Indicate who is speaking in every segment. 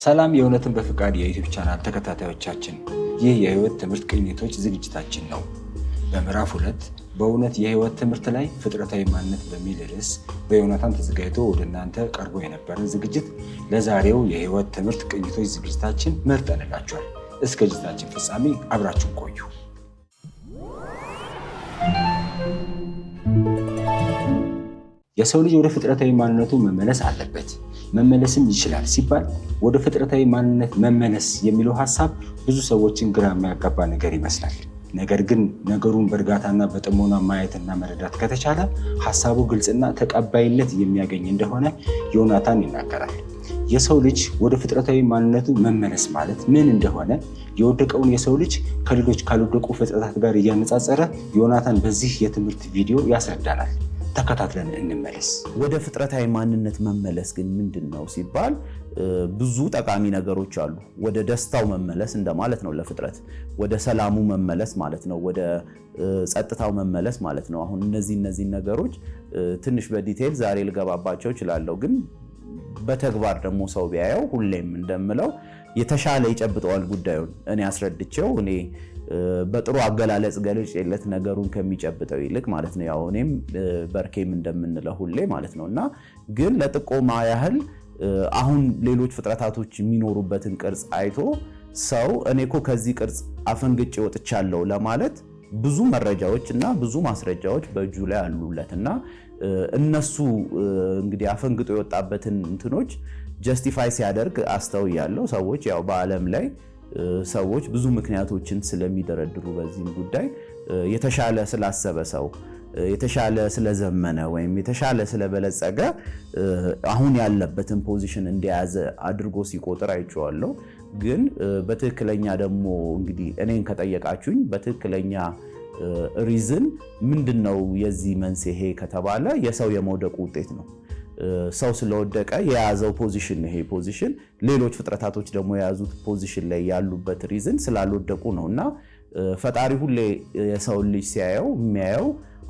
Speaker 1: ሰላም የእውነትን በፍቃድ የ YouTube channel ተከታታዮቻችን፣ ይህ የህይወት ትምህርት ቅኝቶች ዝግጅታችን ነው። በምዕራፍ 2 በእውነት የህይወት ትምህርት ላይ ፍጥረታዊ ማንነት በሚል ርዕስ በዮናታን ተዘጋጅቶ ወደ እናንተ ቀርቦ የነበረን ዝግጅት ለዛሬው የህይወት ትምህርት ቅኝቶች ዝግጅታችን መርጠንላችኋል። እስከ ዝግጅታችን ፍጻሜ አብራችሁን ቆዩ። የሰው ልጅ ወደ ፍጥረታዊ ማንነቱ መመለስ አለበት፣ መመለስም ይችላል ሲባል ወደ ፍጥረታዊ ማንነት መመለስ የሚለው ሀሳብ ብዙ ሰዎችን ግራ የሚያጋባ ነገር ይመስላል። ነገር ግን ነገሩን በእርጋታና በጥሞና ማየትና መረዳት ከተቻለ ሀሳቡ ግልጽና ተቀባይነት የሚያገኝ እንደሆነ ዮናታን ይናገራል። የሰው ልጅ ወደ ፍጥረታዊ ማንነቱ መመለስ ማለት ምን እንደሆነ የወደቀውን የሰው ልጅ ከሌሎች ካልወደቁ ፍጥረታት ጋር እያነጻጸረ ዮናታን በዚህ የትምህርት ቪዲዮ ያስረዳናል። ተከታትለን እንመለስ።
Speaker 2: ወደ ፍጥረታዊ ማንነት መመለስ ግን ምንድን ነው ሲባል ብዙ ጠቃሚ ነገሮች አሉ። ወደ ደስታው መመለስ እንደማለት ነው ለፍጥረት፣ ወደ ሰላሙ መመለስ ማለት ነው፣ ወደ ጸጥታው መመለስ ማለት ነው። አሁን እነዚህ ነገሮች ትንሽ በ detail ዛሬ ልገባባቸው እችላለሁ፣ ግን በተግባር ደግሞ ሰው ቢያየው ሁሌም እንደምለው የተሻለ ይጨብጠዋል ጉዳዩን። እኔ አስረድቼው እኔ በጥሩ አገላለጽ ገልጬለት ነገሩን ከሚጨብጠው ይልቅ ማለት ነው። ያው እኔም በርኬም እንደምንለው ሁሌ ማለት ነው። እና ግን ለጥቆማ ያህል አሁን ሌሎች ፍጥረታቶች የሚኖሩበትን ቅርጽ አይቶ ሰው እኔ እኮ ከዚህ ቅርጽ አፈንግጬ ወጥቻለሁ ለማለት ብዙ መረጃዎች እና ብዙ ማስረጃዎች በእጁ ላይ አሉለት እና እነሱ እንግዲህ አፈንግጦ የወጣበትን እንትኖች justify ሲያደርግ አስተውያለሁ። ሰዎች ያው በዓለም ላይ ሰዎች ብዙ ምክንያቶችን ስለሚደረድሩ በዚህም ጉዳይ የተሻለ ስላሰበ ሰው፣ የተሻለ ስለዘመነ ወይም የተሻለ ስለበለጸገ አሁን ያለበትን position እንደያዘ አድርጎ ሲቆጥር አይቼዋለሁ። ግን በትክክለኛ ደግሞ እንግዲህ እኔን ከጠየቃችሁኝ በትክክለኛ reason ምንድን ነው የዚህ መንስኤ ከተባለ የሰው የመውደቁ ውጤት ነው። ሰው ስለወደቀ የያዘው position ይሄ position፣ ሌሎች ፍጥረታቶች ደግሞ የያዙት position ላይ ያሉበት reason ስላልወደቁ ነው። እና ፈጣሪ ሁሌ የሰውን ልጅ ሲያየው የሚያየው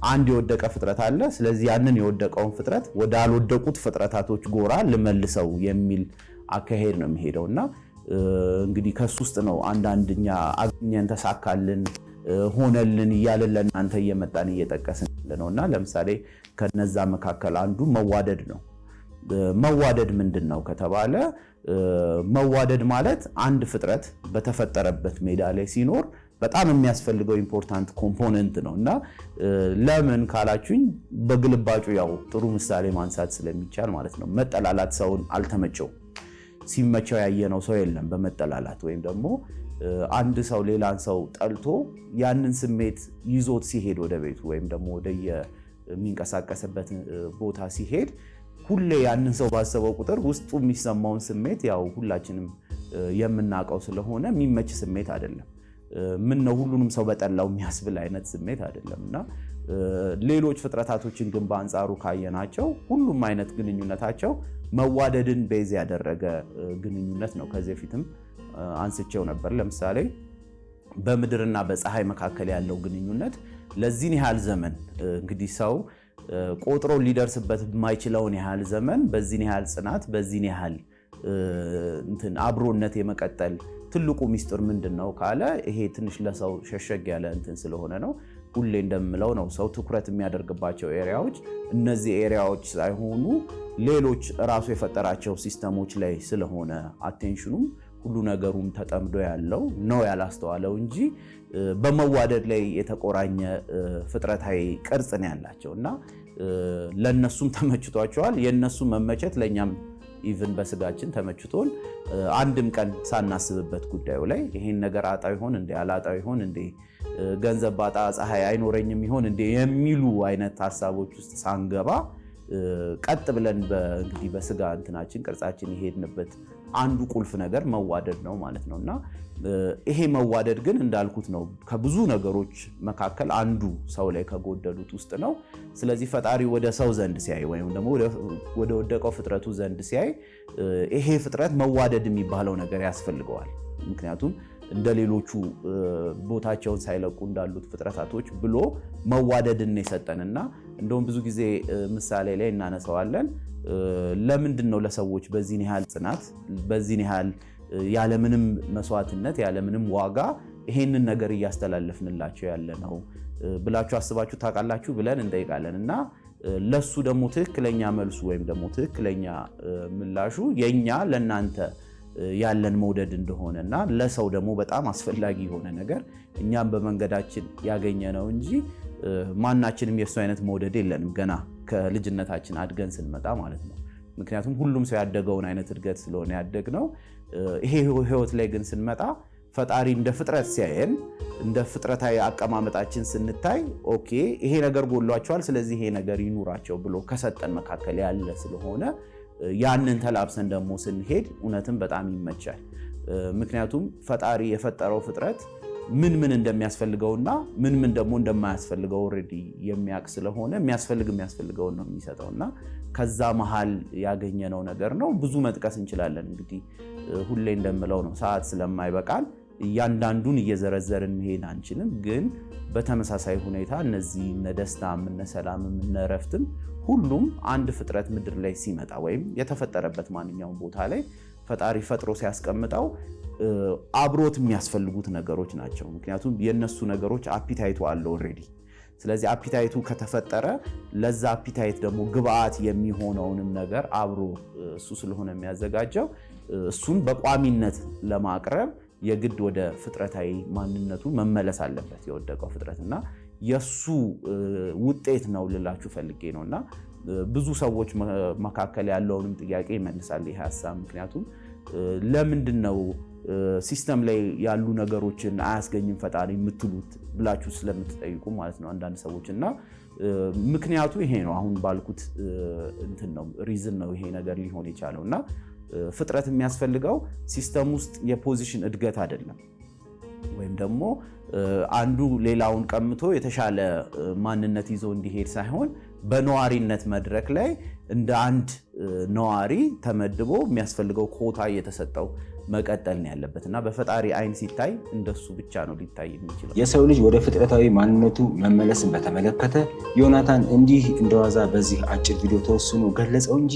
Speaker 2: አንድ የወደቀ ፍጥረት አለ። ስለዚህ ያንን የወደቀውን ፍጥረት ወደ አልወደቁት ፍጥረታቶች ጎራ ልመልሰው የሚል አካሄድ ነው የሚሄደው። እና እንግዲህ ከሱ ውስጥ ነው አንዳንድኛ አገኘን፣ ተሳካልን፣ ሆነልን እያልን ለእናንተ እየመጣን እየጠቀስን ነው። እና ለምሳሌ ከነዛ መካከል አንዱ መዋደድ ነው። መዋደድ ምንድን ነው ከተባለ መዋደድ ማለት አንድ ፍጥረት በተፈጠረበት ሜዳ ላይ ሲኖር በጣም የሚያስፈልገው important component ነው። እና ለምን ካላችሁኝ በግልባጩ ያው ጥሩ ምሳሌ ማንሳት ስለሚቻል ማለት ነው። መጠላላት ሰውን አልተመቸው፣ ሲመቸው ያየነው ሰው የለም በመጠላላት። ወይም ደግሞ አንድ ሰው ሌላን ሰው ጠልቶ ያንን ስሜት ይዞት ሲሄድ ወደ ቤቱ ወይም ደግሞ ወደ የሚንቀሳቀስበት ቦታ ሲሄድ ሁሌ ያንን ሰው ባሰበው ቁጥር ውስጡ የሚሰማውን ስሜት ያው ሁላችንም የምናውቀው ስለሆነ የሚመች ስሜት አይደለም። ምን ነው ሁሉንም ሰው በጠላው የሚያስብል አይነት ስሜት አይደለም። እና ሌሎች ፍጥረታቶችን ግን በአንጻሩ ካየናቸው ሁሉም አይነት ግንኙነታቸው መዋደድን base ያደረገ ግንኙነት ነው። ከዚህ በፊትም አንስቼው ነበር። ለምሳሌ በምድርና በፀሐይ መካከል ያለው ግንኙነት ለዚህን ያህል ዘመን እንግዲህ ሰው ቆጥሮ ሊደርስበት የማይችለውን ያህል ዘመን በዚህን ያህል ጽናት፣ በዚህን ያህል እንትን አብሮነት የመቀጠል ትልቁ ሚስጥር ምንድን ነው ካለ ይሄ ትንሽ ለሰው ሸሸግ ያለ እንትን ስለሆነ ነው። ሁሌ እንደምለው ነው፣ ሰው ትኩረት የሚያደርግባቸው area ዎች እነዚህ area ዎች ሳይሆኑ ሌሎች ራሱ የፈጠራቸው system ኦች ላይ ስለሆነ attention ኑም ሁሉ ነገሩም ተጠምዶ ያለው ነው ያላስተዋለው እንጂ በመዋደድ ላይ የተቆራኘ ፍጥረታዊ ቅርጽ ነው ያላቸው እና ለነሱም ተመችቷቸዋል። የነሱ መመቸት ለእኛም even በስጋችን ተመችቶን አንድም ቀን ሳናስብበት ጉዳዩ ላይ ይሄን ነገር አጣው ይሆን እንዴ፣ አላጣው ይሆን እንዴ፣ ገንዘብ ባጣ ፀሐይ አይኖረኝም ይሆን እንዴ የሚሉ አይነት ሀሳቦች ውስጥ ሳንገባ ቀጥ ብለን እንግዲህ በስጋ እንትናችን ቅርጻችን የሄድንበት አንዱ ቁልፍ ነገር መዋደድ ነው ማለት ነው። እና ይሄ መዋደድ ግን እንዳልኩት ነው፣ ከብዙ ነገሮች መካከል አንዱ ሰው ላይ ከጎደሉት ውስጥ ነው። ስለዚህ ፈጣሪ ወደ ሰው ዘንድ ሲያይ ወይም ደግሞ ወደ ወደቀው ፍጥረቱ ዘንድ ሲያይ ይሄ ፍጥረት መዋደድ የሚባለው ነገር ያስፈልገዋል። ምክንያቱም እንደ ሌሎቹ ቦታቸውን ሳይለቁ እንዳሉት ፍጥረታቶች ብሎ መዋደድን የሰጠንና እንደውም ብዙ ጊዜ ምሳሌ ላይ እናነሳዋለን። ለምንድን ነው ለሰዎች በዚህን ያህል ጽናት፣ በዚህን ያህል ያለምንም መስዋዕትነት፣ ያለምንም ዋጋ ይሄንን ነገር እያስተላለፍንላቸው ያለ ነው ብላችሁ አስባችሁ ታውቃላችሁ ብለን እንጠይቃለን። እና ለሱ ደግሞ ትክክለኛ መልሱ ወይም ደግሞ ትክክለኛ ምላሹ የኛ ለእናንተ ያለን መውደድ እንደሆነ እና ለሰው ደግሞ በጣም አስፈላጊ የሆነ ነገር እኛም በመንገዳችን ያገኘ ነው እንጂ ማናችንም የእሱ አይነት መውደድ የለንም ገና ከልጅነታችን አድገን ስንመጣ ማለት ነው። ምክንያቱም ሁሉም ሰው ያደገውን አይነት እድገት ስለሆነ ያደግነው። ይሄ ህይወት ላይ ግን ስንመጣ ፈጣሪ እንደ ፍጥረት ሲያየን፣ እንደ ፍጥረታዊ አቀማመጣችን ስንታይ okay ይሄ ነገር ጎሏቸዋል፣ ስለዚህ ይሄ ነገር ይኑራቸው ብሎ ከሰጠን መካከል ያለ ስለሆነ ያንን ተላብሰን ደግሞ ስንሄድ እውነትም በጣም ይመቻል። ምክንያቱም ፈጣሪ የፈጠረው ፍጥረት ምን ምን እንደሚያስፈልገውና ምን ምን ደግሞ እንደማያስፈልገው already የሚያውቅ ስለሆነ የሚያስፈልገውን ነው የሚሰጠውና ከዛ መሃል ያገኘነው ነገር ነው። ብዙ መጥቀስ እንችላለን። እንግዲህ ሁሌ እንደምለው ነው፣ ሰዓት ስለማይበቃል እያንዳንዱን እየዘረዘርን መሄድ አንችልም። ግን በተመሳሳይ ሁኔታ እነዚህ እነ ደስታም እነ ሰላምም እነ እረፍትም ሁሉም አንድ ፍጥረት ምድር ላይ ሲመጣ ወይም የተፈጠረበት ማንኛውም ቦታ ላይ ፈጣሪ ፈጥሮ ሲያስቀምጠው አብሮት የሚያስፈልጉት ነገሮች ናቸው። ምክንያቱም የነሱ ነገሮች appetite ኡ አለ already። ስለዚህ appetite ኡ ከተፈጠረ ለዛ appetite ደግሞ ግብአት የሚሆነውንም ነገር አብሮ እሱ ስለሆነ የሚያዘጋጀው እሱን በቋሚነት ለማቅረብ የግድ ወደ ፍጥረታዊ ማንነቱ መመለስ አለበት የወደቀው ፍጥረት እና የሱ ውጤት ነው ልላችሁ ፈልጌ ነው። እና ብዙ ሰዎች መካከል ያለውንም ጥያቄ ይመልሳል ይህ ሀሳብ። ምክንያቱም ለምንድን ነው system ላይ ያሉ ነገሮችን አያስገኝም ፈጣሪ የምትሉት ብላችሁ ስለምትጠይቁ ማለት ነው አንዳንድ ሰዎች። እና ምክንያቱ ይሄ ነው፣ አሁን ባልኩት እንትን ነው reason ነው ይሄ ነገር ሊሆን የቻለው። እና ፍጥረት የሚያስፈልገው system ውስጥ የ position እድገት አይደለም፣ ወይም ደግሞ አንዱ ሌላውን ቀምቶ የተሻለ ማንነት ይዞ እንዲሄድ ሳይሆን በነዋሪነት መድረክ ላይ እንደ አንድ ነዋሪ ተመድቦ የሚያስፈልገው ኮታ እየተሰጠው መቀጠል ነው ያለበት እና በፈጣሪ ዓይን ሲታይ እንደሱ ብቻ ነው ሊታይ የሚችለው።
Speaker 1: የሰው ልጅ ወደ ፍጥረታዊ ማንነቱ መመለስን በተመለከተ ዮናታን እንዲህ እንደዋዛ በዚህ አጭር ቪዲዮ ተወስኖ ገለጸው እንጂ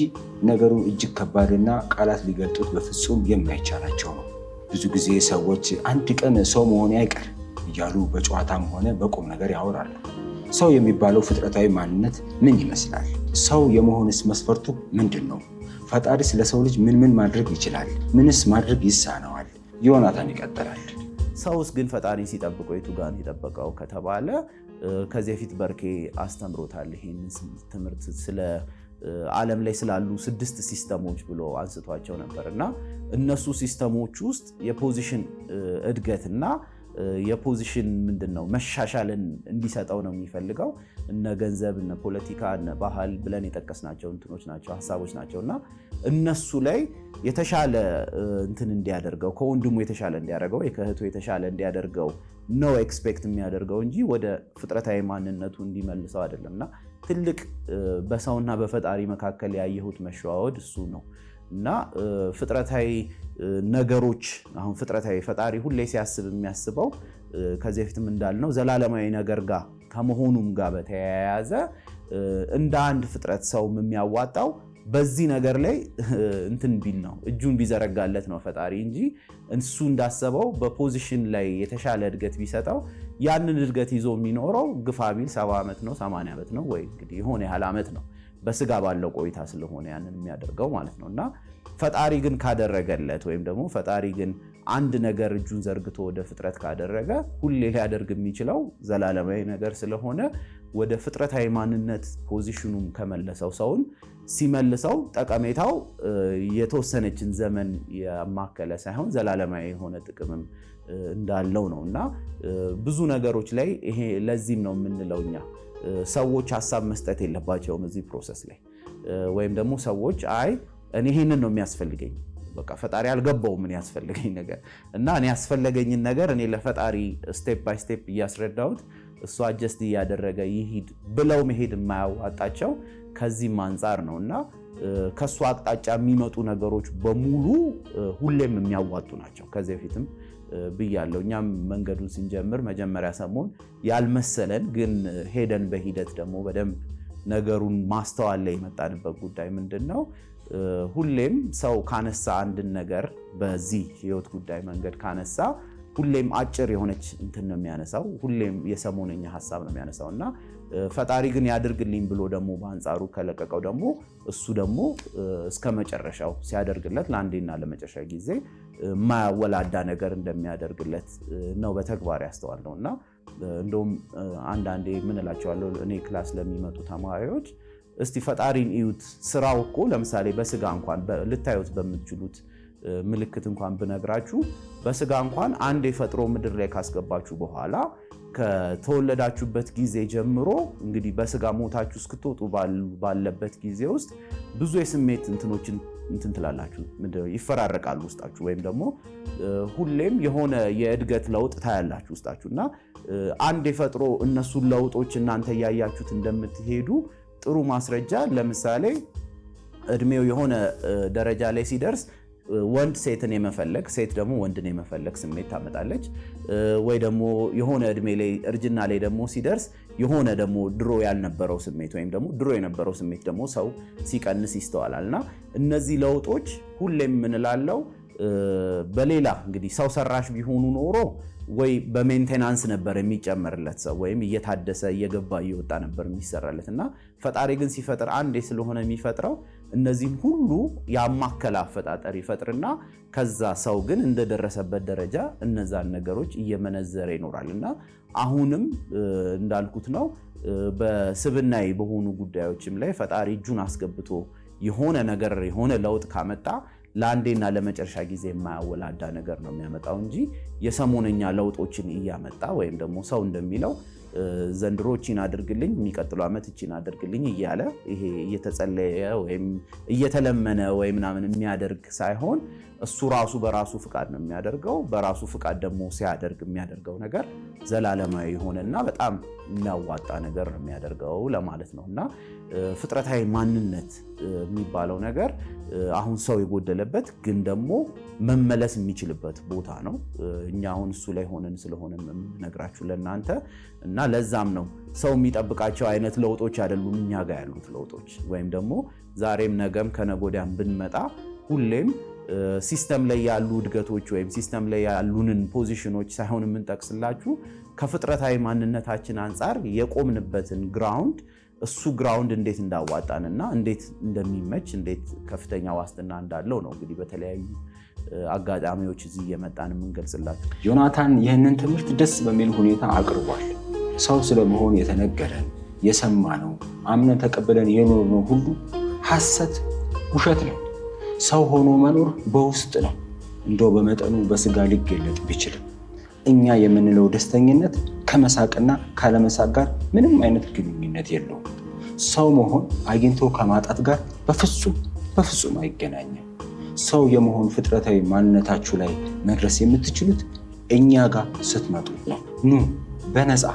Speaker 1: ነገሩ እጅግ ከባድና ቃላት ሊገልጡት በፍጹም የማይቻላቸው ነው። ብዙ ጊዜ ሰዎች አንድ ቀን ሰው መሆኔ አይቀር እያሉ በጨዋታም ሆነ በቁም ነገር ያወራሉ። ሰው የሚባለው ፍጥረታዊ ማንነት ምን ይመስላል? ሰው የመሆንስ መስፈርቱ ምንድን ነው? ፈጣሪስ ለሰው ልጅ ምን ምን ማድረግ ይችላል? ምንስ ማድረግ ይሳነዋል? ዮናታን ይቀጥላል።
Speaker 2: ሰውስ ግን ፈጣሪ ሲጠብቀው የቱ ጋር ነው የጠበቀው ከተባለ ከዚህ በፊት በርኬ አስተምሮታል። ይሄንን ትምህርት ስለ ዓለም ላይ ስላሉ 6 system ኦች ብሎ አንስቷቸው ነበር እና እነሱ system ኦች ውስጥ የ position እድገትና የ position ምንድን ነው መሻሻልን እንዲሰጠው ነው የሚፈልገው። እነ ገንዘብ፣ እነ ፖለቲካ፣ እነ ባህል ብለን የጠቀስናቸው እንትኖች ናቸው፣ ሀሳቦች ናቸው። እና እነሱ ላይ የተሻለ እንትን እንዲያደርገው፣ ከወንድሙ የተሻለ እንዲያደርገው ወይ ከእህቱ የተሻለ እንዲያደርገው ነው expect የሚያደርገው እንጂ ወደ ፍጥረታዊ ማንነቱ እንዲመልሰው አይደለም። እና ትልቅ በሰውና በፈጣሪ መካከል ያየሁት መሸዋወድ እሱ ነው። እና ፍጥረታዊ ነገሮች አሁን ፍጥረታዊ ፈጣሪ ሁሌ ሲያስብ የሚያስበው ከዚህ በፊትም እንዳልነው ዘላለማዊ ነገር ጋር ከመሆኑም ጋር በተያያዘ እንደ አንድ ፍጥረት ሰውም የሚያዋጣው በዚህ ነገር ላይ እንትን ቢል ነው፣ እጁን ቢዘረጋለት ነው ፈጣሪ እንጂ እሱ እንዳሰበው በ position ላይ የተሻለ እድገት ቢሰጠው ያንን እድገት ይዞ የሚኖረው ግፋ ቢል 70 ዓመት ነው፣ 80 ዓመት ነው ወይ እንግዲህ የሆነ ያህል ዓመት ነው በስጋ ባለው ቆይታ ስለሆነ ያንን የሚያደርገው ማለት ነው። እና ፈጣሪ ግን ካደረገለት ወይም ደግሞ ፈጣሪ ግን አንድ ነገር እጁን ዘርግቶ ወደ ፍጥረት ካደረገ ሁሌ ሊያደርግ የሚችለው ዘላለማዊ ነገር ስለሆነ ወደ ፍጥረታዊ ማንነት position ኑም ከመለሰው፣ ሰውን ሲመልሰው ጠቀሜታው የተወሰነችን ዘመን ያማከለ ሳይሆን ዘላለማዊ የሆነ ጥቅምም እንዳለው ነው። እና ብዙ ነገሮች ላይ ይሄ ለዚህም ነው የምንለው እኛ ሰዎች ሀሳብ መስጠት የለባቸውም እዚህ process ላይ፣ ወይም ደግሞ ሰዎች አይ እኔ ይሄንን ነው የሚያስፈልገኝ፣ በቃ ፈጣሪ አልገባውም ምን ያስፈልገኝ ነገር እና እኔ ያስፈለገኝን ነገር እኔ ለፈጣሪ step by step እያስረዳሁት እሱ adjust እያደረገ ይሂድ ብለው መሄድ የማያዋጣቸው ከዚህም አንጻር ነው። እና ከሱ አቅጣጫ የሚመጡ ነገሮች በሙሉ ሁሌም የሚያዋጡ ናቸው። ከዚህ በፊትም ብያለሁ። እኛም መንገዱን ስንጀምር መጀመሪያ ሰሞን ያልመሰለን ግን ሄደን በሂደት ደግሞ በደንብ ነገሩን ማስተዋል ላይ የመጣንበት ጉዳይ ምንድን ነው? ሁሌም ሰው ካነሳ አንድን ነገር በዚህ ህይወት ጉዳይ መንገድ ካነሳ ሁሌም አጭር የሆነች እንትን ነው የሚያነሳው። ሁሌም የሰሞነኛ ሀሳብ ነው የሚያነሳው እና ፈጣሪ ግን ያድርግልኝ ብሎ ደግሞ በአንጻሩ ከለቀቀው ደግሞ እሱ ደግሞ እስከ መጨረሻው ሲያደርግለት ለአንዴና ለመጨረሻ ጊዜ የማያወላዳ ነገር እንደሚያደርግለት ነው በተግባር ያስተዋልነው። እና እንደውም አንዳንዴ ምን እላቸዋለሁ እኔ class ለሚመጡ ተማሪዎች፣ እስቲ ፈጣሪን እዩት። ስራው እኮ ለምሳሌ በስጋ እንኳን ልታዩት በምትችሉት ምልክት እንኳን ብነግራችሁ፣ በስጋ እንኳን አንድ የፈጥሮ ምድር ላይ ካስገባችሁ በኋላ ከተወለዳችሁበት ጊዜ ጀምሮ እንግዲህ በስጋ ሞታችሁ እስክትወጡ ባለበት ጊዜ ውስጥ ብዙ የስሜት እንትኖችን እንትን ትላላችሁ፣ ይፈራረቃሉ ውስጣችሁ፣ ወይም ደግሞ ሁሌም የሆነ የእድገት ለውጥ ታያላችሁ ውስጣችሁ። እና አንድ የፈጥሮ እነሱን ለውጦች እናንተ እያያችሁት እንደምትሄዱ ጥሩ ማስረጃ ለምሳሌ እድሜው የሆነ ደረጃ ላይ ሲደርስ ወንድ ሴትን የመፈለግ፣ ሴት ደግሞ ወንድን የመፈለግ ስሜት ታመጣለች። ወይ ደግሞ የሆነ እድሜ ላይ እርጅና ላይ ደግሞ ሲደርስ የሆነ ደግሞ ድሮ ያልነበረው ስሜት ወይም ደግሞ ድሮ የነበረው ስሜት ደግሞ ሰው ሲቀንስ ይስተዋላል። እና እነዚህ ለውጦች ሁሌም የምንላለው በሌላ እንግዲህ ሰው ሰራሽ ቢሆኑ ኖሮ ወይ በ maintenance ነበር የሚጨመርለት ሰው፣ ወይም እየታደሰ እየገባ እየወጣ ነበር የሚሰራለት። እና ፈጣሪ ግን ሲፈጥር አንዴ ስለሆነ የሚፈጥረው እነዚህን ሁሉ ያማከለ አፈጣጠር ይፈጥርና ከዛ ሰው ግን እንደደረሰበት ደረጃ እነዛን ነገሮች እየመነዘረ ይኖራል። እና አሁንም እንዳልኩት ነው፣ በስብናዊ በሆኑ ጉዳዮችም ላይ ፈጣሪ እጁን አስገብቶ የሆነ ነገር የሆነ ለውጥ ካመጣ ለአንዴና ለመጨረሻ ጊዜ የማያወላዳ ነገር ነው የሚያመጣው እንጂ የሰሞነኛ ለውጦችን እያመጣ ወይም ደግሞ ሰው እንደሚለው ዘንድሮ እቺን አድርግልኝ፣ የሚቀጥለው ዓመት እቺን አድርግልኝ እያለ ይሄ እየተጸለየ ወይም እየተለመነ ወይ ምናምን የሚያደርግ ሳይሆን እሱ ራሱ በራሱ ፍቃድ ነው የሚያደርገው። በራሱ ፍቃድ ደግሞ ሲያደርግ የሚያደርገው ነገር ዘላለማዊ የሆነና በጣም የሚያዋጣ ነገር ነው የሚያደርገው ለማለት ነው። እና ፍጥረታዊ ማንነት የሚባለው ነገር አሁን ሰው የጎደለበት ግን ደግሞ መመለስ የሚችልበት ቦታ ነው። እኛ አሁን እሱ ላይ ሆነን ስለሆነ የምነግራችሁ ለእናንተ። እና ለዛም ነው ሰው የሚጠብቃቸው አይነት ለውጦች አይደሉም እኛ ጋር ያሉት ለውጦች፣ ወይም ደግሞ ዛሬም ነገም ከነጎዲያም ብንመጣ ሁሌም system ላይ ያሉ እድገቶች ወይም system ላይ ያሉንን ፖዚሽኖች ሳይሆን የምንጠቅስላችሁ ከፍጥረታዊ ማንነታችን አንጻር የቆምንበትን ground፣ እሱ ground እንዴት እንዳዋጣንና እንዴት እንደሚመች፣ እንዴት ከፍተኛ ዋስትና እንዳለው ነው እንግዲህ በተለያዩ አጋጣሚዎች እዚህ እየመጣን የምንገልጽላችሁ።
Speaker 1: ዮናታን ይህንን ትምህርት ደስ በሚል ሁኔታ አቅርቧል። ሰው ስለመሆን የተነገረን፣ የሰማነው፣ አምነን ተቀብለን የኖርነው ሁሉ ሐሰት፣ ውሸት ነው። ሰው ሆኖ መኖር በውስጥ ነው። እንደው በመጠኑ በስጋ ሊገለጥ ቢችልም እኛ የምንለው ደስተኝነት ከመሳቅና ካለመሳቅ ጋር ምንም አይነት ግንኙነት የለውም። ሰው መሆን አግኝቶ ከማጣት ጋር በፍጹም በፍጹም አይገናኝም። ሰው የመሆን ፍጥረታዊ ማንነታችሁ ላይ መድረስ የምትችሉት እኛ ጋር ስትመጡ ነው። ኑ፣ በነፃ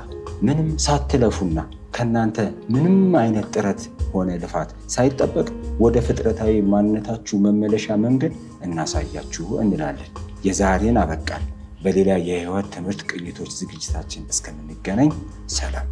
Speaker 1: ምንም ሳትለፉና ከእናንተ ምንም አይነት ጥረት ሆነ ልፋት ሳይጠበቅ ወደ ፍጥረታዊ ማንነታችሁ መመለሻ መንገድ እናሳያችሁ እንላለን። የዛሬን አበቃል። በሌላ የህይወት ትምህርት ቅኝቶች ዝግጅታችን እስከምንገናኝ ሰላም።